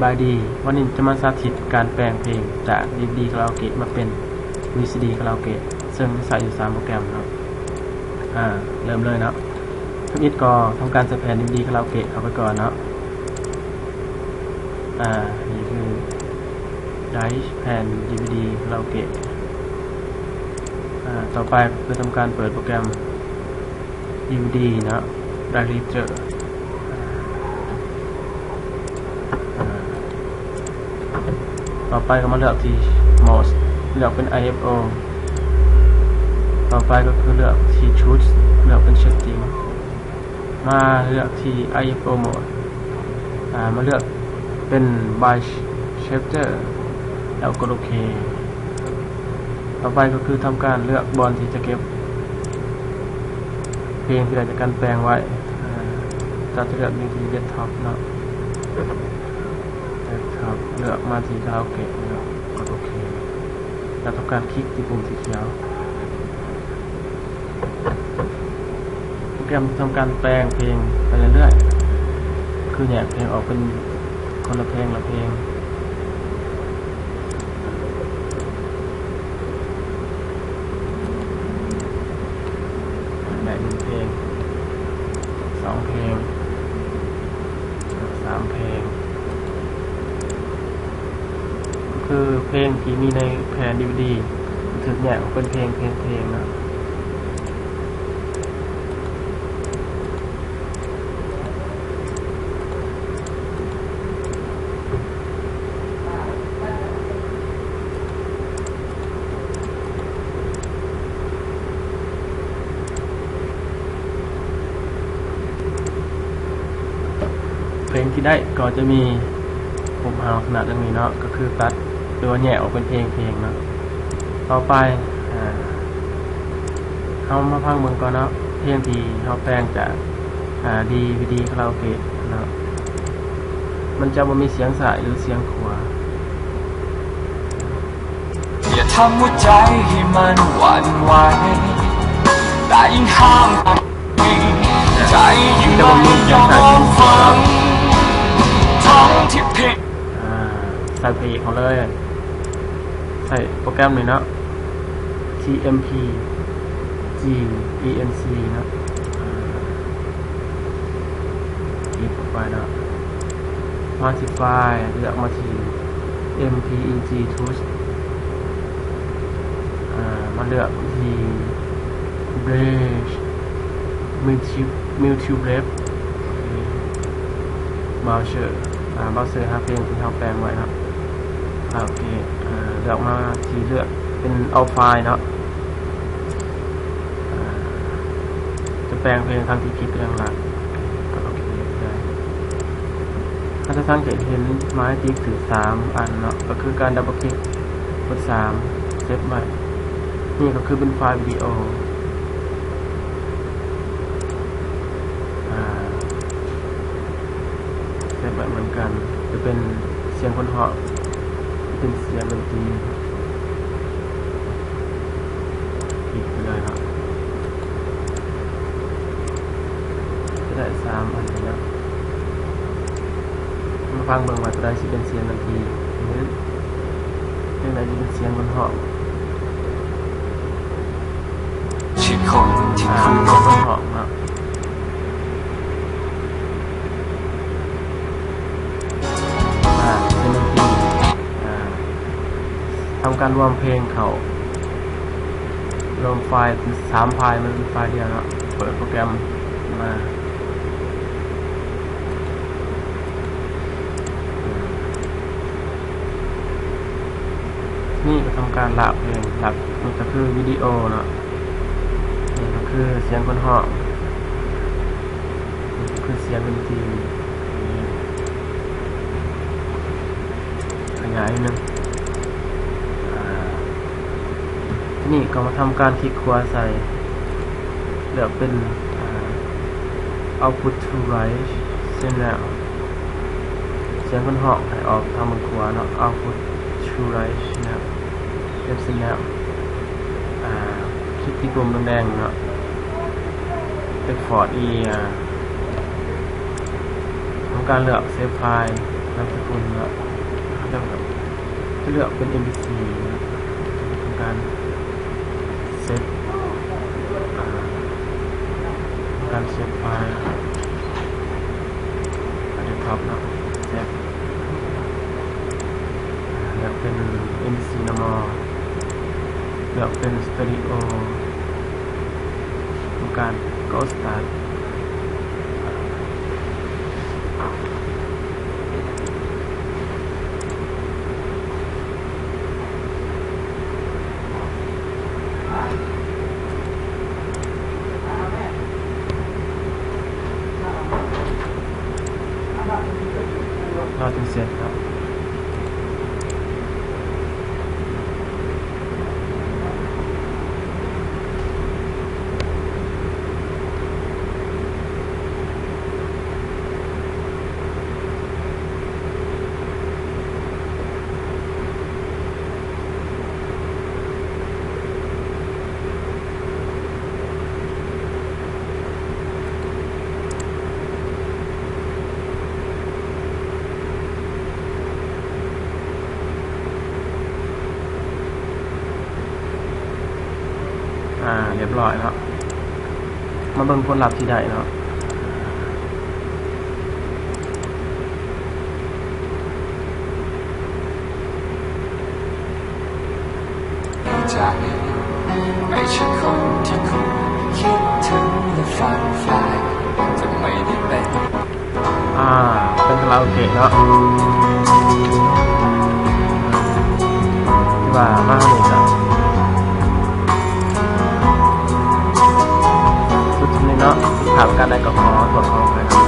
ບາຍດີ, ວັນນີ້ຈະມາສາທິດການແປງເພງຈາກດີວີດີຄາຣາໂອເກະມາເປັນວີຊີດີຄາຣາໂອເກະ, ເຊິ່ງຈະໃຊ້ຢູ່ສາມໂປຣແກຣມເນາະ. ອາ ເລີ່ມເລີຍເນາະ. ທຳອິດກໍທຳການໃສ່ແຜ່ນດີວີດີຄາຣາໂອເກະເຂົ້າໄປກ່ອນເນາະ. ອາ ນີ້ຄືໄດຣຟ໌ແຜ່ນດີວີດີຄາຣາໂອເກະ. ອາ ຕໍ່ໄປຄືທຳການເປີດໂປຣແກຣມ ດີວີດີເນາະ ໄດເຣັກເຕີ. ອາ ຕໍ່ໄປກໍມາເລືອກທີ່ໂໝດ ເລືອກເປັນໄອເອັຟໂອ. ຕໍ່ໄປກໍຄືເລືອກທີ່ທູດ ເລືອກເປັນເຊັດຕິງ. ມາເລືອກທີ່ໄອເອັຟໂອໂໝດ ອາ ມາເລືອກເປັນໄບເຊັບເຕີ ແລ້ວກົດໂອເຄ. ຕໍ່ໄປກໍຄືທຳການເລືອກບ່ອນທີ່ຈະເກັບເພງທີ່ໄດ້ຈາກການແປງໄວ້. ອາ ຈະເລືອກຢູ່ທີ່ເດັສທັອບເນາະ, ເດັສທັອບ ເລືອກມາທີ່ຄາຣາໂອເກະ ແລ້ວກົດໂອເຄ ແລ້ວທຳການຄລິກທີ່ປຸ່ມສີຂຽວ. ໂປຣແກຣມຈະທຳການແປງເພງໄປເລື້ອຍໆ ຄືແຍກເພງອອກເປັນຄົນລະເພງລະເພງ. ໄດ້ໜຶ່ງເພງ, ສອງເພງ, ສາມເພງ. ຄືເພງທີ່ມີໃນແຜ່ນດີວີດີ ມັນຖືກແຍກອອກເປັນເພງ ເພງ ເພງເນາະ. ເພງທີ່ໄດ້ກໍຈະມີຮູບຮ່າງລັກສະນະດັ່ງນີ້ເນາະ, ກໍຄືຕັດ ຫຼືວ່າແຍກອອກເປັນເພງໆເນາະ. ຕໍ່ໄປ ອາ ເຮົາມາຟັງເບິ່ງກ່ອນເນາະ, ເພງທີ່ເຮົາແປງຈາກ ອາ ດີວີດີຄາຣາໂອເກະເນາະ, ມັນຈະບໍ່ມີສຽງຊ້າຍ ຫຼື ສຽງຂວາ. ອາ ໃສ່ພະເອກເຮົາເລີຍ, ໃສ່ໂປຣແກຣມນີ້ເນາະ ທີເອັມພີຈີ ເອເອັນຊີ ເນາະ. ອາ ຄລິກເຂົ້າໄປເນາະ, ມາທີ່ໄຟລ໌ ເລືອກມາທີ່ ເອັມພີອີຈີທູດ. ອາ ມາເລືອກທີ່ເບຣຊ ມິວທິວເບຣຊ ເບຣເຊີ ອາ ເບຣເຊີ ຫາເພງທີ່ເຮົາແປງໄວ້ເນາະ. ໂອເຄ ອາ ເລືອກມາທີ່ເລືອກເປັນເອົາໄຟລ໌ເນາະ. ອາ ຈະແປງເພງທາງທີ່ຄລິກໄປທາງຫຼັງ, ກໍໂອເຄໄດ້. ເຮົາຈະສັງເກດເຫັນໝາຍຕິກຖືກສາມອັນເນາະ, ກໍຄືການດັບເບິນຄລິກ ກົດສາມ ເຊບໄວ້. ນີ້ກໍຄືເປັນໄຟລ໌ວິດີໂອ ອາ ເຊບໄວ້ເໝືອນກັນ, ຈະເປັນສຽງຄົນຮ້ອງ ເປັນສຽງດົນຕີ ຄລິກໄປເລີຍເນາະ. ຈະໄດ້ສາມອັນນີ້ເນາະ, ມາຟັງເບິ່ງວ່າໂຕໃດຊິເປັນສຽງດົນຕີ ຫຼື ຈັ່ງໃດຊິເປັນສຽງຄົນຮ້ອງ. ອາ ເປັນຄົນຮ້ອງເນາະ. ອາ ເປັນດົນຕີ ອາ ທຳການລວມເພງເຂົ້າ ລວມໄຟລ໌ເປັນສາມໄຟລ໌ ມັນເປັນໄຟລ໌ດຽວເນາະ. ເປີດໂປຣແກຣມມາ ນີ້ກໍທຳການລາກເພງ, ລາກ ນີ້ກໍຄືວິດີໂອເນາະ, ນີ້ກໍຄືສຽງຄົນຮ້ອງ, ນີ້ກໍຄືສຽງດົນຕີ. ຂະຫຍາຍໜຶ່ງ. ອາ ທີນີ້ກໍມາທຳການຄລິກຂວາໃສ່ ເລືອກເປັນ ອາ Output to Right Channel ສຽງຄົນຮ້ອງໃຫ້ອອກທາງເບື້ອງຂວາເນາະ, Output to Right Channel, Left Channel. ອາ ຄລິກທີ່ປຸ່ມແດງໆເນາະ, Export Area. ທຳການເລືອກ Save File. ນາມສະກຸນເນາະ ເຮົາຈະເລືອກເປັນເອັມພີສີ່ເນາະ ທຳການເຊບ ອາ ທຳການເຊບໄຟລ໌ ອາ ເດັສທັອບເນາະ ເຊບ ອາ ເລືອກເປັນເອັມພີສີ່ນໍມໍ ເລືອກເປັນສະຕູດິໂອ ທຳການໂກສະຕາດ. ລໍຈົນເສັດເນາະ. ອາ ລຽບຮ້ອຍເນາະ ມາເບິ່ງຜົນລັບທີ່ໄດ້ເນາະ. ອາ ເປັນຄາຣາໂອເກະເນາະ ທີ່ວ່າມານີ້ກະສຸດນີ້ເນາະ ຜິດພາດປະການໃດກະຂໍໂທດຂໍອະໄພນຳ.